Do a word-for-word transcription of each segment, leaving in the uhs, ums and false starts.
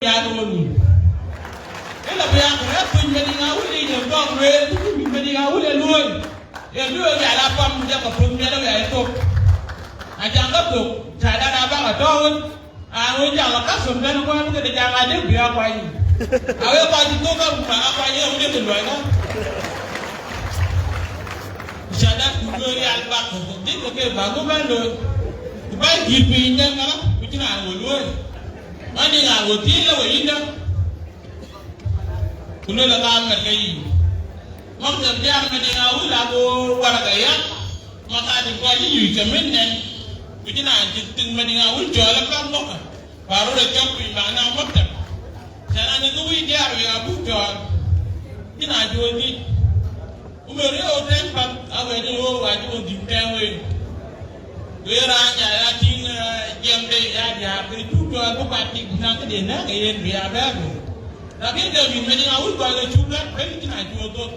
ya ke wɔ luny. Ëlë bï ya ke rɛ̈k piny Madiŋ Awil yic ë gɔk lueel, ku cï mïth Madiŋ Awil ë luööi. Ë luööi ya la pam, ku jɔ ke puɔ̈th miɛt ë ya ë thok. Na cak ke thok, ca dɛ̈t abä ke tɔ̈u wën. Aa, wën jam la custom tën, ku abï këde jam adï bï akuany. Awek kɔc cï thok ke, ku akuany ë wun ë të luɔi kä. Ca dɛ̈t ku luööi rial bak, ku dhil ke ke bak ku bɛ̈n looi. Ku bɛ̈n dït piny tën kä, ku cïn raan wɔ luööi. Madiŋ aa wɔ thiëëc la wɔ yïndä. Ku luel aka mɛt ke yic. Maktab jam Madiŋ Awil ago waraka yak. Makatib kɔc cï nyuc ke mën nɛn. Ku cïn raan cï thiëŋ Madiŋ Awil cɔɔl ë kam bɔ̈kë. Ba röt ë cɔk piny ba naŋ maktab. Cän an, ke wïc diaar wek abuk cɔɔl. Cïn raan cï wɔ dhiëc. Ku mën riëëu tɛ̈n path, awɛ̈t ë ɣöö wacï wɔ dhïm tɛ̈ɛ̈n wei. Ku ye raan ya, ya tïŋ, eh, jiɛmde ya diäär, ke cuk cɔɔl bï kuat tik bï naŋ këde nɛ̈k ke yen bï ya bɛ̈ɛ̈r bei. Lakin ke mïth Madiŋ Awil kɔc ke cuk gät, bɛ̈n cïn raan cï wɔ dhöt.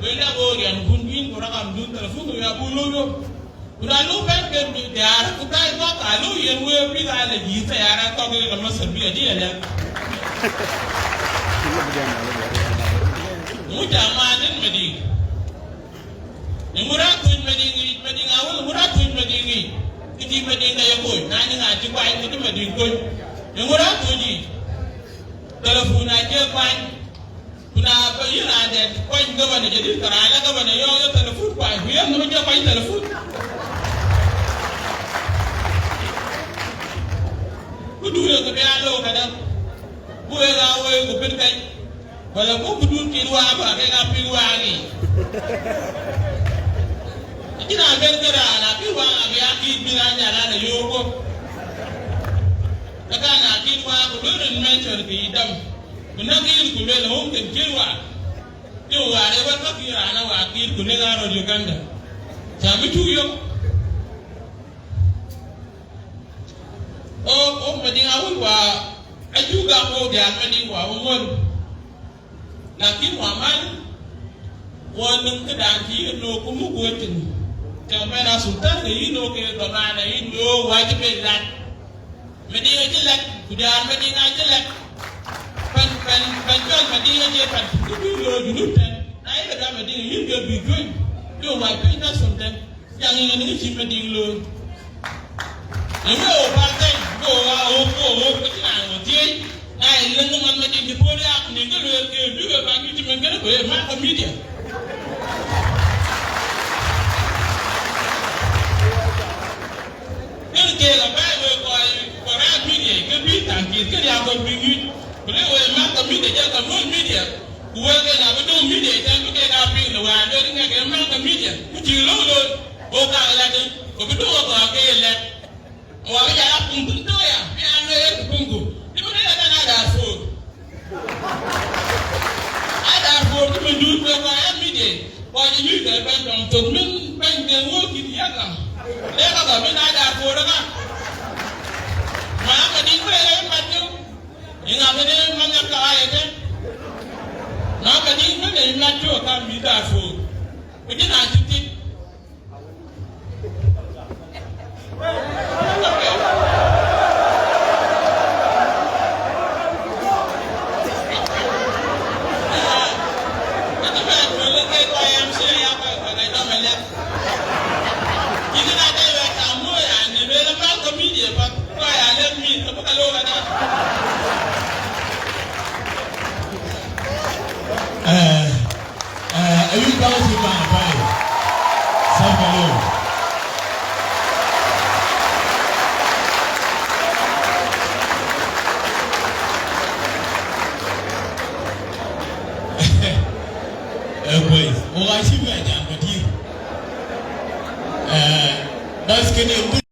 Wek lɛ̈k ɣöö riɛnkun bï yïn ku rakamdun, telephone, ku ya buk lɔ yök. Ku na luk bɛ̈n ke diäär ku thai kɔ̈k, ka luk yen wëëu bïk aa lɔ yïth tayara kɔ̈k ke ke Masar bï adï alɛ̈k. Ŋu ca maan tën Madiŋ? Ŋu raan thöc Madiŋ yic, Madiŋ Awil, ŋu raan thöc Madiŋ yic? Kë cï Madiŋ ke ye kony, na nï ŋa cï kuany, kë cï Madiŋ kony. Ŋu raan thöc yic? Telephone acie kuany. Ku na ba yïn raan dɛ̈t kuany gavana jadid, ke raan la gavana yɔ̈ɔ̈k ye telephone kuany, ku yen ŋö jɔ kuany telephone? Ku duŋ ye ke bï aa looi këdäŋ, ku wek aa woi ku pïn kɛc, wala ku, ku duŋ kït waak ba kek aa pïk waak yiic. Acïn raan ben ke raan aa pïk waak abï aa kït bï raan jal an, ayöök guöp. Ka kan aa kït waak ku luel rin mention ke yï dam. Ku näk yïn ku luel, ɣöŋ kën cïn waak. Të wäär ë wɛ̈t ka kï raan ë waak kït ku lek aa röt Uganda. Cä bï cuk yök. O, o Madiŋ Awil wa, acuk gam wo diaal Madiŋ wa wo ŋön. Lakin wa mal, wo nöŋ këdan cï yïn nöök ku muk wëtïn. Cä bɛ̈n a sultan ke yïn nöök ke dhamana yïn nöök wa cï ben lat. Madiŋ acï lɛ̈k, ku diäär Madiŋ acï lɛ̈k. Pan, pan, pan cɔl Madiŋ acie pan cï bï looi Junub tɛ̈n. Na ye ke dɔm Madiŋ, yïn ke bï juëc, ke wac piny custom tɛ̈n. Jaŋ yen ŋic cï Madiŋ looi. Ëmɛ wo pal thɛny, wo wa wo, wo, wo, ke cïn raan wo thiëëc. Na ye lëŋ man Madiŋ cï puɔ̈l yak, nïn ke lueel ke bï we pan cï mën kënë, ku ye Malcolm Media. Kën keek abɛ̈ɛ̈i wek kɔc, kɔc raan media, ke bï thaŋ kieth kënë ya kɔc bï nyuc. Ku le wek Malcolm Media, jɔl ka luöny media, ku wek en abï döŋ media, cän bï kek aa piŋ në wäär lueel ŋɛk en Malcolm Media, ku cïï lɔ̈ŋ looi, wo kak lat, ku bï döŋ ëgɔ̈ɔ̈r ke ye lɛ̈k. Wa bï jal a kum thïn tɔ̈ ya, bï aa lueel ku kumku, cï bï rëër ëbɛ̈n aa Darfur. Aa Darfur cï mën duut wek kɔc aa media, kɔc ë nyuc ke bɛ̈n dɔm thok mën bɛ̈ny de ŋuɔ̈t kït yɛn lam. Le ka gɔ̈ mën aa Darfur ëka. Ma Madiŋ bï rëër ë mat cök. Ë ŋa mën ë man ŋa ka aa ye tën? Ma Madiŋ bï rëër mat cök ka mïth Darfur. Ku cïn raan cï thïn. Eh, eh, ayï bäŋ cï bäŋ apɛi. Thank you. Eh, kwes. Wo ka cï bɛ jam ka dïr. Eh, bas kënë